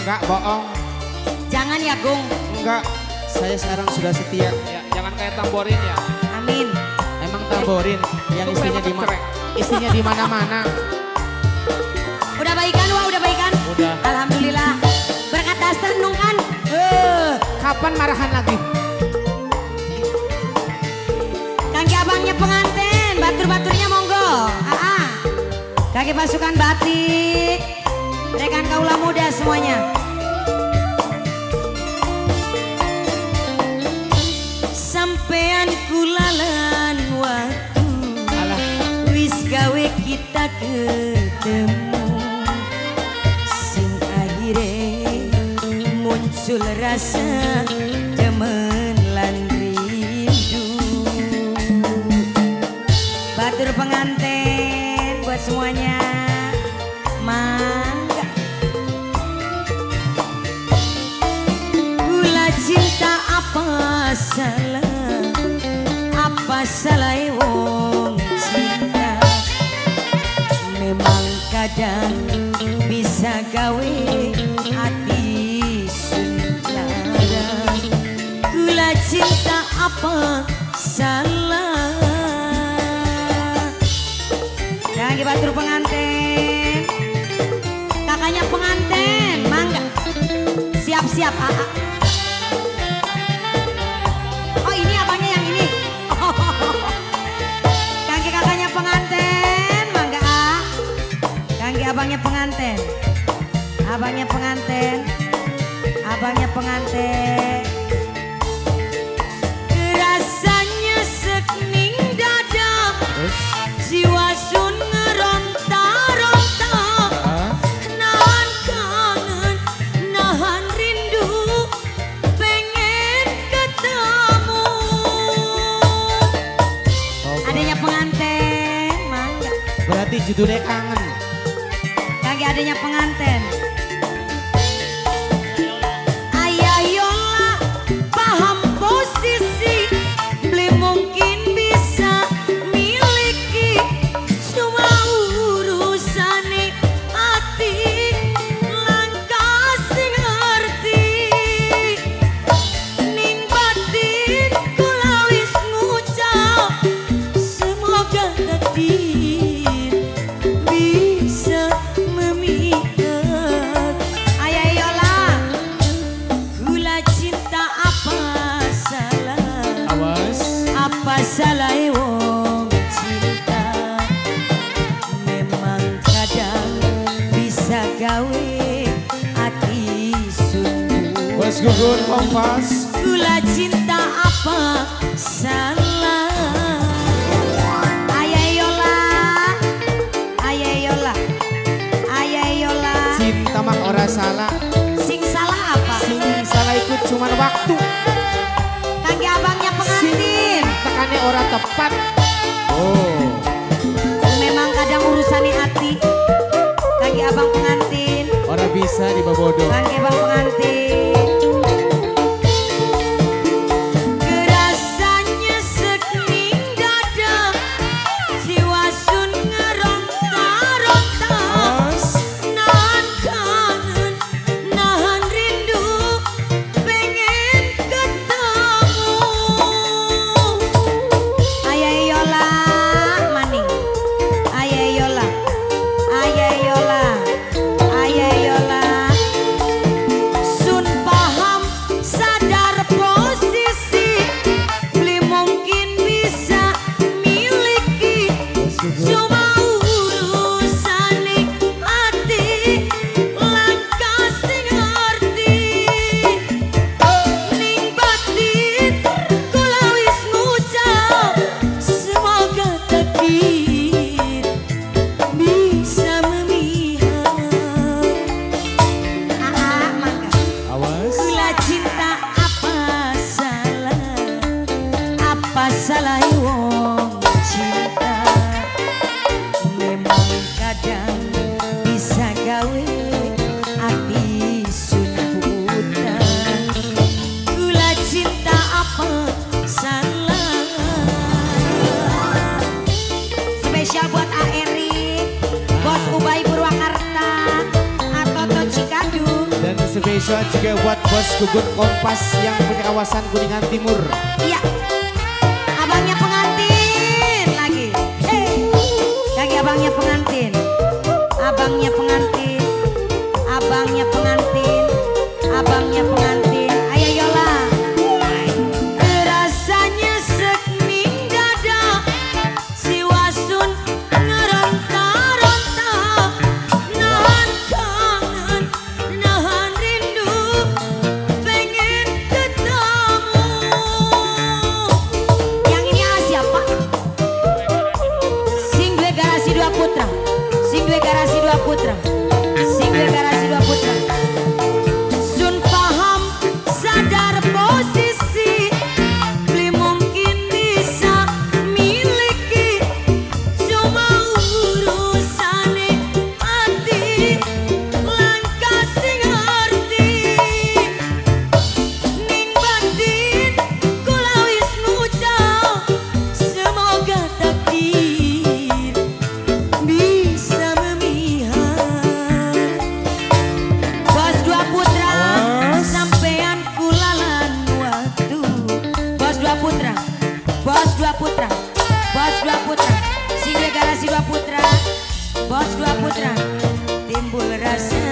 Enggak bohong. Jangan ya Gung. Enggak, saya sekarang sudah setia. Ya, jangan kayak tamborin ya. Amin. Emang tamborin yang isinya di isinya di mana-mana. Udah baikan, wah udah baikan. Udah. Alhamdulillah. Berkat daster nung kan. Kapan marahan lagi? Kaki abangnya pengantin, batur-baturnya monggo. Kaki pasukan batik, rekan kaula muda semuanya. Sampean kulalan waktu, wis gawe kita ketemu, sing akhire muncul rasa demen lan rindu. Batur pengantin buat semuanya, mangga. Gula cinta apa salah, apa salah wong cinta. Memang kadang bisa gawe hati sun lara. Gula cinta apa salah. Kaki batur pengantin, kakaknya pengantin, mangga. Siap-siap, AA. Oh ini abangnya yang ini. Oh. Kaki kakaknya pengantin, mangga. Kaki abangnya pengantin, abangnya pengantin, abangnya pengantin. Rasanya sekning dada, jiwa sun ngeronta-ronta, nahan kangen, nahan rindu, pengen ketemu. Adanya pengantin, mangga. Berarti judulnya kangen. Kaki adanya pengantin. Ayah Yola paham posisi, beli mungkin bisa miliki, cuma urusane hati langkah sing ngerti. Ning batin kula wis ngucap, semoga takdir bisa memikat. Ayah Yola, gula cinta apa salah, Awas. Apa salah wong cinta. Memang kadang bisa gawe hati sundu. Bos Gugun Kompas. Gula cinta apa salah. Ayah Yola, ayah Yola, ayah Yola. Cinta mah ora salah. Sing salah apa? Sing salah ikut cuman waktu. Kaki abangnya pengantin. Tekane ora tepat. Oh. Memang kadang urusane hati. Kaki abang pengantin, Ora bisa dibabodo. kaki abang pengantin. Rasanya sekning dada, jiwa sun ngeronta-ronta, nahan kangen, nahan rindu, pengen ketemu. Ayah Yola maning, ayah Yola, ayah Yola, ayah Yola. Sun Spesial juga buat bos Gugun Kompas yang punya kawasan Kuningan Timur. Iya. Abangnya pengantin lagi. Lagi abangnya pengantin. Abangnya pengantin. Abangnya pengantin. Abangnya pengantin. Ayo Yola. Rasanya sekning dada si wasun ngeronta-ronta, nahan kangen, nahan rindu, pengen ketemu. Yang ini siapa? Sing duwe garasi dua putra. Sing duwe garasi dua putra. Sing duwe garasi dua putra. Sun paham sadar posisi, beli mungkin bisa miliki, cuma urusane hati langkah sing ngerti. Ning batin kula wis ngucap, semoga takdir bisa memihak. Bos dua putra, sampean kulalan waktu. Bos dua putra, bos dua putra, bos dua putra, sing duwe garasi dua putra, bos dua putra, timbul rasa